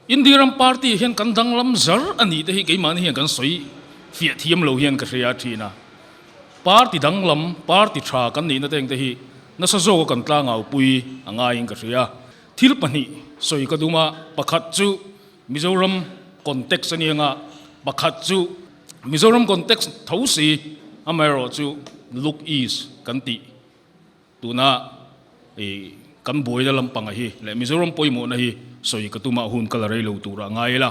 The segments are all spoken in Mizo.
India ram party hian kan danglam zar a nih te hi keimahni hian kan sawi fiah thiam lo hian ka hria thin a. Party danglam, party tha kan nihna te engte hi nasa zawka kan tlangaupui a ngaiin ka hria. Thil pahnih sawi ka dum a, pakhat chu Mizoram context a ni anga, pakhat chu Mizoram context tho si, amaherawhchu look east kan tih tuna i kan buaina lampanga hi leh Mizoram pawimawhna hi sawi ka tumah hun ka la rei lo turah ngai ila.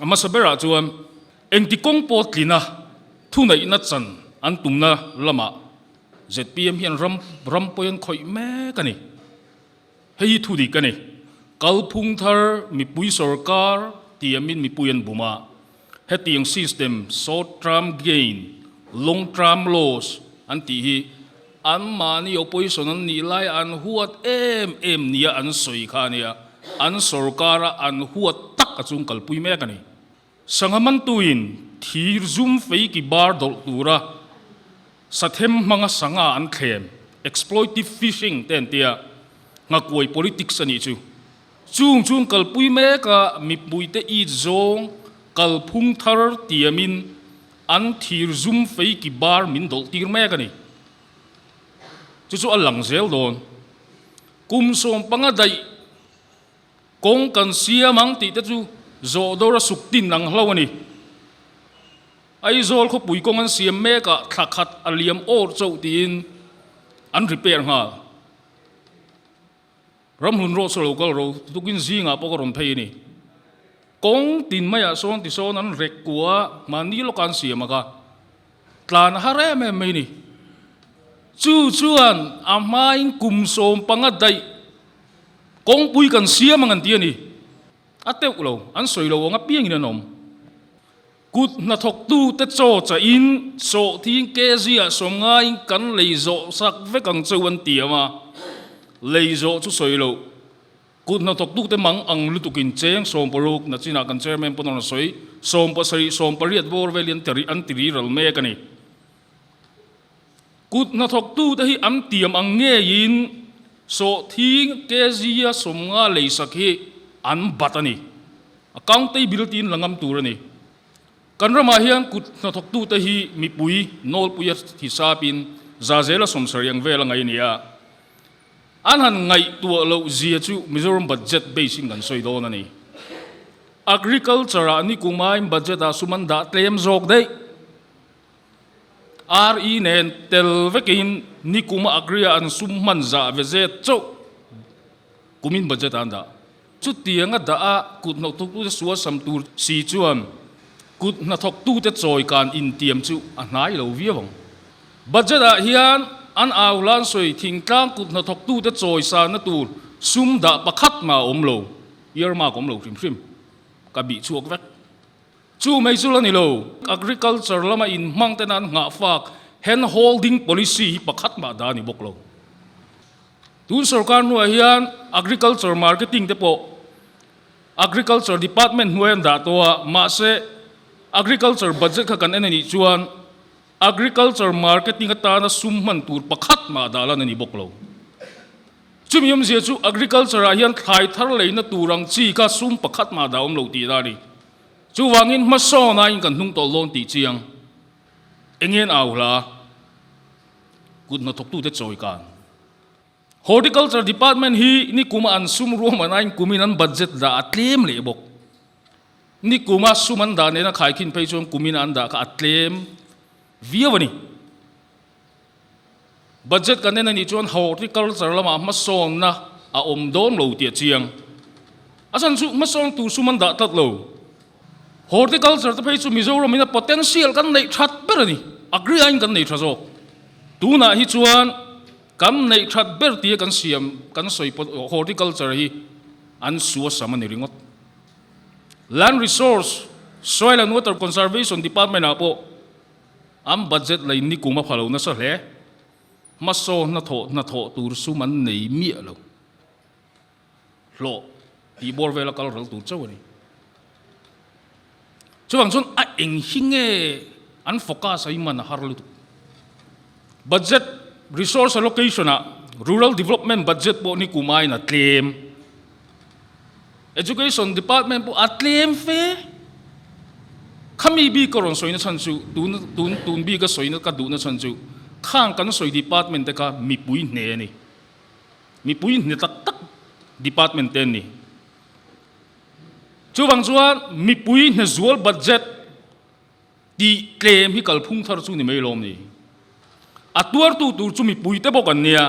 A hmasa berah chuan engti kawng pawh tlina thuneihna chan an tumna lamah zpm hian ram ram pawi an khawih mek a ni. Hei hi thu dik a ni. Kalphung thar mipui sorkar tiamin mipui an bum a, hetiang system short term gain, long term loss an tih hi anmahni opposition an nih lai an huat em em nia an sawi kha a nia, an sorkara an huat tak a chung kalpui mek a ni. Sangha mantuin thir zum fei ki bar dawlh tura sathem hmanga sangha an thlem, exploitive fishing, te an tia, nghakuai politics a nih chu. Chung chung kalpui meka mipuite it zawng kalphung thar tiamin an thir zum fei ki bar min dawlh tir mek a ni. Chu chu a lang zel dawn. Kum 15 daih Kawng kan siam ang tih te chu zawh dawr a suk tin ang hlo a ni. Aizawl khawpui kawng an siam mek ah thla khat a liam awr chauh tiin an repair nghal. Ramhlun rawh chu lo kal ro tukin zingah pawh ka rawn phei a ni. Kawng tin maiah sawn tisawn an rek kua a, mahni lawka an siam aka tlan a har em em mai a ni. Chu chuan a hmain kum 15 daih Kawngpui kan siam ang an ti a ni. A teuh lo, an sawi lo ang apiangin an awm. Kut hnathawktute chaw chahin sawhthing kg ah sawmngaiin kan lei zawh sak vek ang cheu an ti ang a, lei zawh chu sawi lo. Kut hnathawktute mang ang lutukin cheng 60 nachinah kan chairman pawn a rawn sawi, 70, 80 bawr velin an ti ri ral mek a ni. Kut hnathawktute hi an tiam ang ngeiin sawhthing kg a 50 leisak hi an bat a ni. Accountable tiin la ngam tur a ni. Kan ramah hian kut hnathawktute hi mipui nawlpuia hisapin za zela 70 ang vel a ngaih a ni a. An han ngaihtuah loh zia chu Mizoram budget base in kan sawi dawn a ni. Agriculture ah nikumain budget ah sum an dah tlem zawk daih. RE nen tel vekin nikum a agri-a an sum hman zah ve zet chauh kumin budget ah an dah. Chutianga dah a kut hnathawktute sual sam tur si chuan kut hnathawktute chawi kan intiam chu a hnai lo viau ang. Budget ah hian an au hlan sawi thingtlang kut hnathawktute chawi sanna tur sum dah pakhat mah a awm lo, earmark awm lo hrim hrim ka bih chhuak vek. Chu mai chu la ni lo, agriculture lama inhmang ten an nghah fak hand holding policy hi pakhat mah dah a ni bawk lo. Tun sorkar hnuah hian agriculture marketing te pawh agriculture department hnuai an dah tawh a, mahse agriculture budget kha kan en a nih chuan agriculture marketing atana sum hman tur pakhat mah dah lan a ni bawk lo. Chumi awmzia chu agriculture ah hian thlai thar leina tur ang chi kha sum pakhat mah dah awm lo tih a ni. Chuvangin hmasawnain kan hnung tawlh dawn tih chiang eng en au hla kut hnathawktute chawi kan. Horticulture Department hi nikuma an sum ruahmanain kumin an budget dah a tlem leh bawk. Nikuma sum an dah nena khaikhin phei chuan kumin an dah kha a tlem viau a ni. Budget kan en a nih chuan horticulture lamah hmasawnna a awm dawn lo tih a chiang. A chhan chu hmasawn tur sum an dah tlat lo. Horticulture te phei chu Mizoram in a potential kan neih that ber a ni. Agri aiin kan nei tha zawk. Tunah hi chuan kan neih that ber tia kan siam kan sawi horticulture hi an suasam a ni ringawt. Land Resource, Soil and Water Conservation Department ah pawh An budget lei nikum a pha lo nasa hle. Hmasaw hnathawh hnathawh tur sum an nei miah lo. Hlawh tih bawr vela kal ral tur chauh a ni. Chuvang chuan a eng hi nge an focus a i man a har lutuk. Budget resource allocation ah rural development budget pawh nikum aiin a tlem. Education department pawh a tlem fe. Khami bik ka rawn sawina chhan chu tun tun tun bik a sawina ka duhna chhan chu khang kan sawi department te kha mipui hne a ni. Mipui hne tak tak department te an ni. Chuvang chuan mipui hne zual budget tih tlem hi kalphung thar chu ni mai lawm ni. A tuartu tur chu mipui te bawk an nia.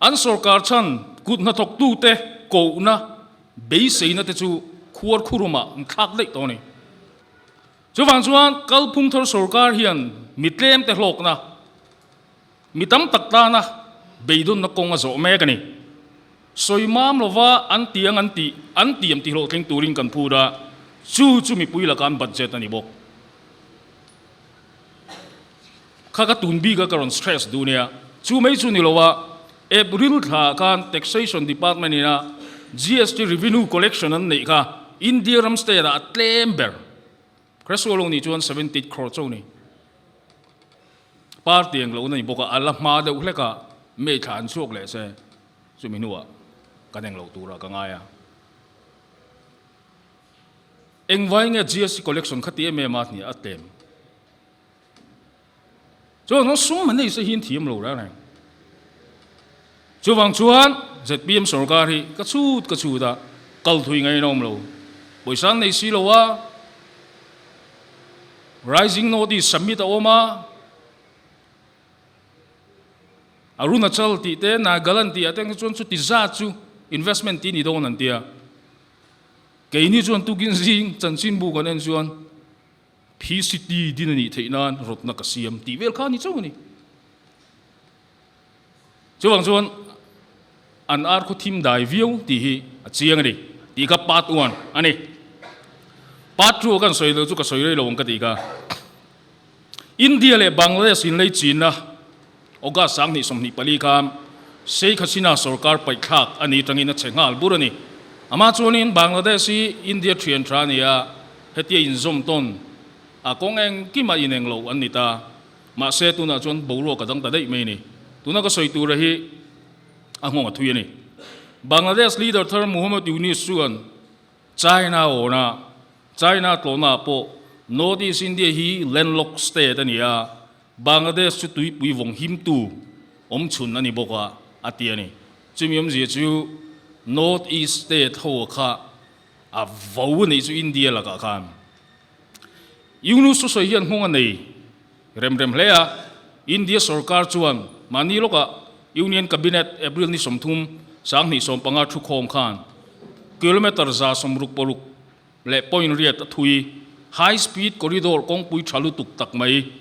An sorkar chhan kut hnathawktute kohna beiseina te chu khuar khurumah an thlak daih tawh a ni. Chuvang chuan kalphung thar sorkar hian mi tlemte hlawkna, mi tam tak tana beidawnna kawng a zawh mek a ni. Sawi mam lova an tiang an tih, an tiam ti hlawhtling turin kan phut a, chu chu mipui laka an budget a ni bawk. Kha ka tun bik a ka rawn stress duh nia. Chu mai chu ni lo a, April thla khan Taxation Department in a GST revenue collection an neih kha India ram state ah a tlem ber. Hresual lo nih chuan 78 crore chauh ni. Party ang lohna ni bawk a, a la hma deuh hlek a, May thla an chhuak leh se chumi hnuah kan eng loh turah ka ngai a. Engvai nge GST collection kha ti em em a hniah a tlem. Chuan chuan sum an nei se hi an thiam lo reng reng. Chuvang chuan zpm sorkar hi ka chhut ka chhut a, kal thui ngaih an awm lo. Pawisa an nei si lo a, Rising North East Summit a awm a, Arunachal tih te, Nagaland tih ah te chuan chuti zat chu investment tih ni dawn an tia. Keini chuan tukin zing chanchinbu kan en chuan PCT din a nih theih nan rawtna ka siam tih vel kha a ni chauh a ni. Chuvang chuan an ar khaw thim dai viau tih hi a chiang a ni tih kha part one a ni. Part two a kan sawi loh chu ka sawi rei lo ang ka tih kha. India leh Bangladesh inlei chinna August 2024 khan Sheikh Hasina sorkar paihthlak a ni tangin a che nghal bur a ni. Amah chuanin Bangladesh hi India thian tha a ni a, hetia inzawm tawn a kawng engkim a ineng lo an ni ta. Mahse tunah chuan boruak a dang ta daih mai a ni. Tuna ka sawi tura hi a nghawng a thui a ni. Bangladesh leader thar Muhammad Yunus chuan China awna, China tlawhnaah pawh North East India hi landlocked state a ni a, Bangladesh chu tuipui vawng himtu awm chhun a ni bawk a, a ti a ni. Chumi awmzia chu North East state ho kha a vo a nih chu India lakah khan. Yunus thusawi hian nghawng a nei rem rem hle a, India sorkar chuan mahni lawkah Union Cabinet April ni 30, 2015 thukhawm khan kilometre 166 leh point riat a thui. High speed corridor kawngpui tha lutuk tak mai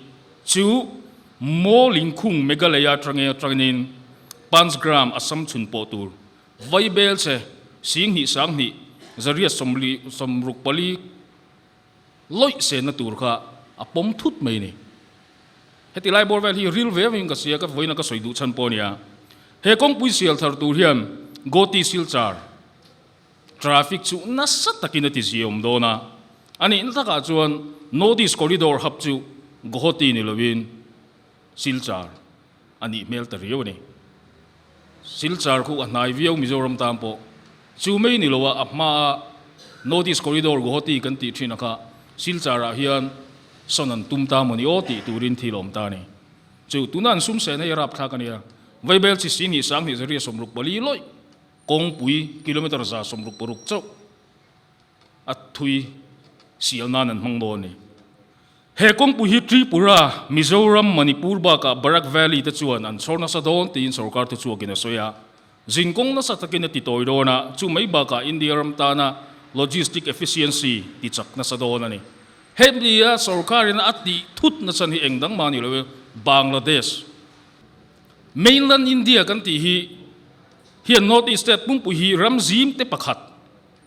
chu Maw Lingkhung Meghalaya atangin atangin Panchgram Assam chhun pawh tur vai bel che 10,000 sang hnih 8 64 lawih senna tur kha a pawm thut mai ni. Heti lai bawr vel hi ril ve vin ka sia ka vawiin a ka sawi duh chhan pawh a nia. He kawngpui sial thar tur hian Goti Silchar Traffic chu nasa takin a ti ziaawm dawn a, a nihna takah chuan North East Corridor hub chu Guwahati ni lovin Silchar a nih hmel ta riau a ni. Silchar khu a hnai viau Mizoram tan pawh chu mai ni lo a, a hmaa North East Corridor Guwahati kan tih thin a kha Silchar ah hian sawn an tum ta maw ni aw tih turin thil a awm ta a ni. Chu tuna an sum sehna hi a rapthlak a nia. Vaibel chi 10,000 sang hnih 864 lawih. Kawngpui kilometre 166 chauh a thui sial nan an hmang dawn a ni. He kawngpui hi Tripura, Mizoram, Manipur bakah Barak Valley te chuan an chhawr nasa dawn tiin sorkar thuchhuakin a sawi a. Zinkawng nasa takin a ti tawi dawn a, chu mai bakah India ram tana logistic efficiency ti chak nasa dawn a ni. Hemi a sorkarin a tih thut nachhan hi eng dang mah ni lo Bangladesh, Mainland India kan tih hi hian North East State pumpui hi ram zim te pakhat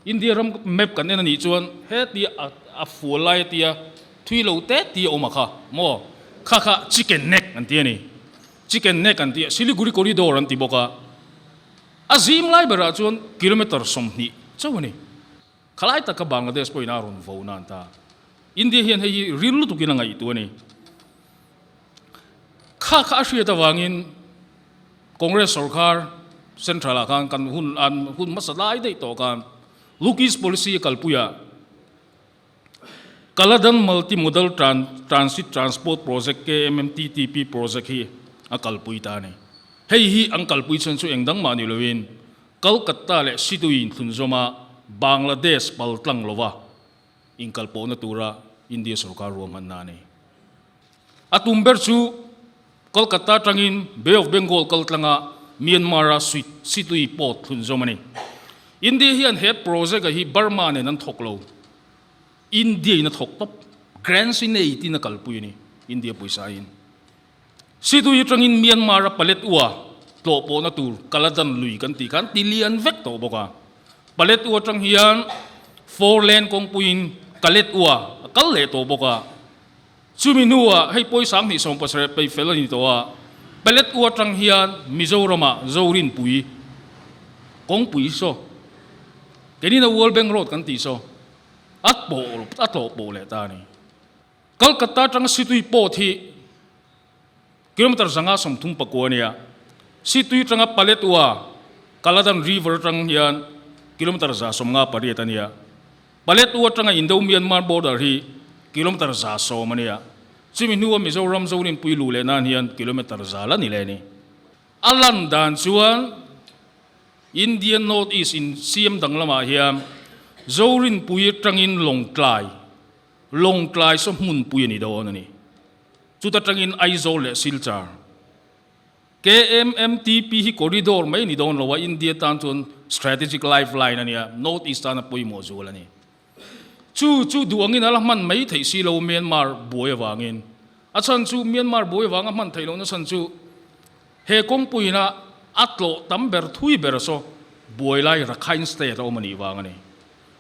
India ram map kan en a nih chuan hetia a fual lai atia thui lo te tih a awm a kha maw kha kha chicken neck an ti a ni chicken neck an ti a Siliguri corridor an ti bawk a a zim lai berah chuan kilometer 20 chauh a ni khalai taka Bangladesh pawhin a rawn vo nan ta India hian hei hi ril lutukin a ngaihtuah a ni. Kha kha a hriat avangin Congress sorkar Central ah khan kan hun an hun hmasa lai daih tawh khan Look East Policy a kalpui a, Kaladan Multi Modal Transit Transport Project, KMMTTP Project, hi a kalpui ta a ni. Hei hi an kalpui chhan chu eng dang mah ni loin Kolkata leh Situi inthlunzawma Bangladesh pal tlang lova inkalpawhna tura India sorkar ruahmanna a ni. A tum ber chu Kolkata atangin Bay of Bengal kal tlanga Myanmar-a Situi port thlunzawm a ni. India hian he project-a hi Burma nen an thawk lo. India-in a thawk tawp. Grants in ei tiin a kalpui a ni India pawisa-in. Situi atangin Myanmar-a Paletwa tlawh pawhna tur Kaladan lui kan tih khan ti lian vek tawh bawk a. Paletwa atang hian four lane kawngpuiin Kaletwa a kal leh tawh bawk a. Chumi hnuah hei pawi 27 peih fel a ni tawh a, Paletwa atang hian Mizoramah Zorinpui kawngpui saw, keinin a World Bank Road kan tih saw, a pawh a tlawh pawh leh ta a ni. Kolkata atanga Situi port hi kilometer 539 a ni a, Situi atanga Paletwa, Kaladan River atang hian kilometer 158 a ni a, Paletwa atanga Indo-Myanmar border hi kilometer 110 a ni a, chumi hnua Mizoram Zorinpui luh leh nan hian kilometer 100 la ni leh a ni. A lan dan chuan Indian North East in siam danglamah hian Zorinpui atangin Lawngtlai Lawngtlai saw hmunpui a ni dawn a ni. Chuta tangin Aizawl leh Silchar. KMMTP hi corridor mai a ni dawn lo a, India tan chuan strategic lifeline a nia, North East tana pawimawh zual a ni. Chu chu duh angin a la hman mai theih si lo Myanmar buai avangin. A chhan chu Myanmar buai avanga hman theih lohna chhan chu he kawngpuiina a tlawh tam ber thui ber saw buai lai Rakhine State a awm a nih vang a ni.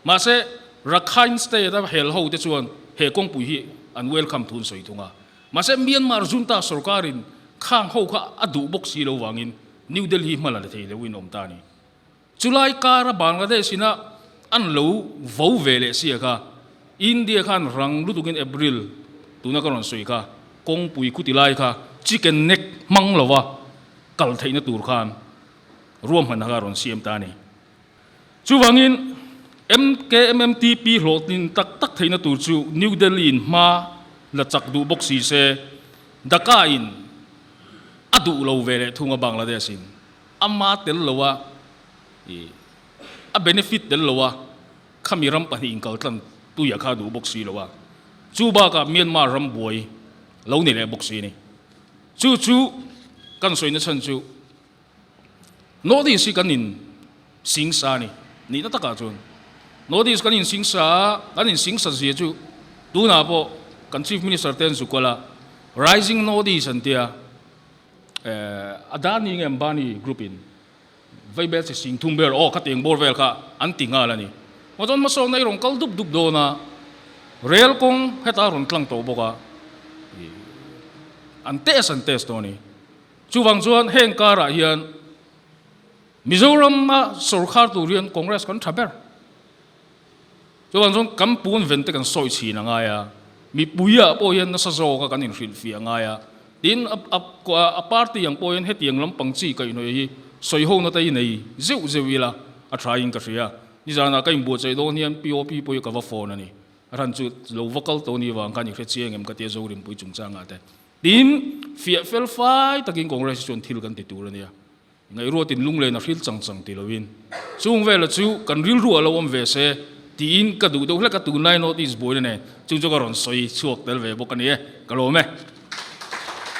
Mahse, Rakhine State-a hel ho te chuan he kawngpui hi an welcome thu an sawi thung a. Mahse, Myanmar junta sorkarin khang ho kha a duh bawk si lo vangin New Delhi hma la la thei loin awm ta a ni. Chulai kara Bangladesh ina an lo vo ve leh sia kha India khan rang lutukin April tuna ka rawn sawi kha kawngpui khuti lai kha chicken neck hmang lova kal theihna tur khan ruahmanna kha a rawn siam ta a ni. Chuvangin, MKMMTP hlawhtlin tak tak theihna tur chu New Delhi-in hma la chak duh bawk si se, Dhaka-in a duh lo ve leh thung a Bangladesh-in ama tel lo a, a benefit tel lo a, khami ram pahnih inkaltlang tuia kha a duh bawk si lo a. Chu bakah Myanmar ram buai lo ni leh bawk si a ni. Chu chu kan sawina chhan chu. North East hi kan in sing sa a ni, nihna takah chuan North East kan in sing sa a, kan in sing sa zia chu tunah pawh kan Chief Minister te an zu kual a, Rising North East an tia, eh Adani nge Ambani group in vaibel che sing thum vel aw khatiang bawr vel kha an ti nghal a ni. Maw chuan hmasawnna i rawn kal dup dup dawn a, rel kawng heta a rawn tlang tawh bawk a, an test an test dawn a ni. Chuvang chuan heng karah hian Mizoram-a sorkar tur hian Congress kan tha ber. Chuvang chuan kan pun ven te kan sawi chhin a ngai a, mipuiah pawh hian nasa zawka kan inhrilhfiah a ngai a. Tin, a party ang pawh hian hetiang lampang chi kaihhnawih hi sawi hona te hi nei zeuh zeuh ila a thain ka hria. Nizanah ka inbuatsaih dawn hian POP pawh hi ka va phone a ni. A hran chu lo va kal tawh ni vang khan i hre chiang em ka tia Zorinpui chungchangah te. Tin, fiah fel fai takin Congress hi chuan thil kan ti tur a nia. Ngaihruatin lunglen a hril chang chang ti loin chung vela chu kan rilru a lo awm ve se tiin ka duh deuh hlek a, tunlai North East buaina nen chung chu ka rawn sawi chhuak tel ve bawk a ni e, ka lawm e.